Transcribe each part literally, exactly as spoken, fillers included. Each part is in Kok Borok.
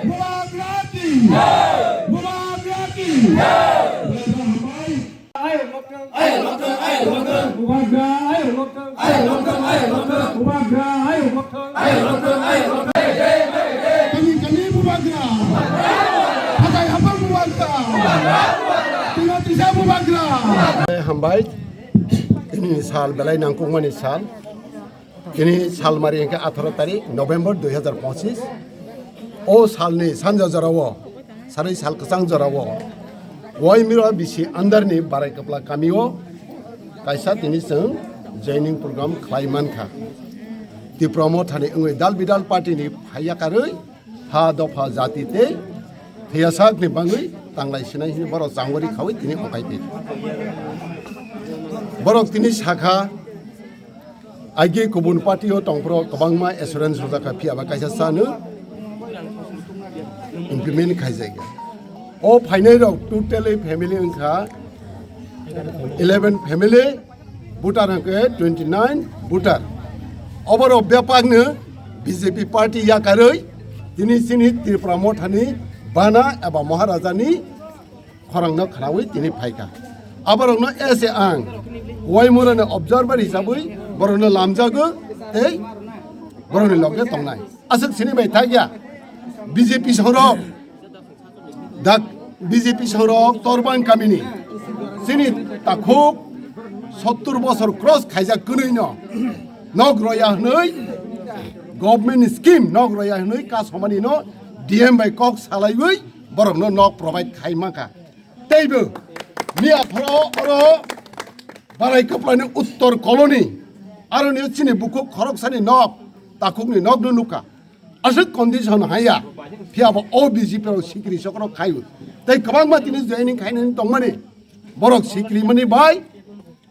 Bubagra ki! Bubagra ki! Bubagra hambai! Bubagra, Bubagra, Kami, kami Bubagra! Hathai hapang Bubagra! Tino tisa Bubagra! Hambai, ini sal belai nangkukmani sal. Tini salmari hingke atharo tarik November dui hazar pochis. O salni sanja jorao, sari sal kwchang jorao, Waimura bisi andarni Barai Kwpla kamio kaisa tini chwng joining program khlai mankha. Tipra Mothani wngwi dal bidal party ni phaiya karwi ha dopha jati tei thwiya sakni bangwi tanglai sinai hwnwi borok changori khawi tini okai twi. Borok tini sakha, Aige kubun party o tongphuru kwbangma assurance rwjakha, phiya ba kaisa chano implement khaijakya. O phainai rok totally family wngkha eleven family, voter hwnkhe twenty nine voter. Oborok bebakno B J P party yakarwi tini chini Tripura Mothani bana eba Maharajani khorangno khwnawi tini phaikha. Aborokno ese ang Waimurani observer hisabwi borokno lamjago tei borokni loge tongnai. Aswk sini bai thakya B J P sorok, dak B J P sorok Torbang kamini chini takhuk sottur bosor cross khaijak kwnwino nok roya hwnwi government scheme nok roya hwnwi kasomani no D M bai kok salaiwi borokno nok provide khai mankha. Teibo miya phoro oro Barai Kwplani Uttor Colony, aroni chini bukhuk khoroksani nok, takhukni nokno nukha. Aswk condition haya, phiya bo o B J P rok sikri sokrok khaio. Tei kwbangma tini joining khainani tongmani, borok sikri mani bai,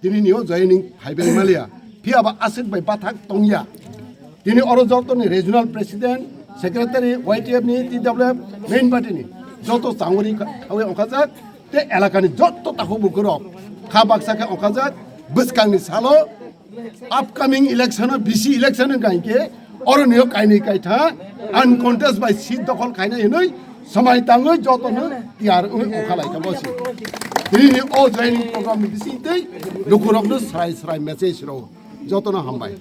tini nio joining phaibai maliya. Phiya ba aswk bai bathak tongya. Tini oro joto ni regional president, secretary, Y T F ni, T W F, main party ni joto changori kha-, khawi ongkhajak, tei elaka ni joto takhuk bukhuk rok kha baksa khe ongkhajak, bwskang ni salo upcoming election o, B C election o gain khe, oro nio kainwi kaitha uncontest bai seat dokhol khainai hwnwi, Swmai tangwi jotono tiyar wngwi ongkha lai tongo se. Tini o joining program ni bising tei lukurokno srai srai message rw jotono hambai.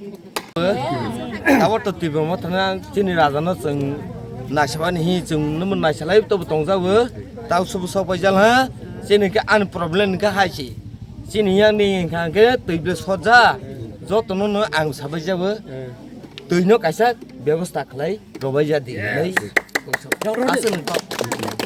Abo to twi bwma thana chini raja no chwng naisabani hi chwng nw naisa lai to tongjago. Tau subu sok bai jal ha chini khe ani problem khe hai se. Chini yang ni hwnkha khe twi ble soja jotono no ang sabai jago. Twi no kaisa bebosta khlai. Robai jadi, nai. Aswk nung kok.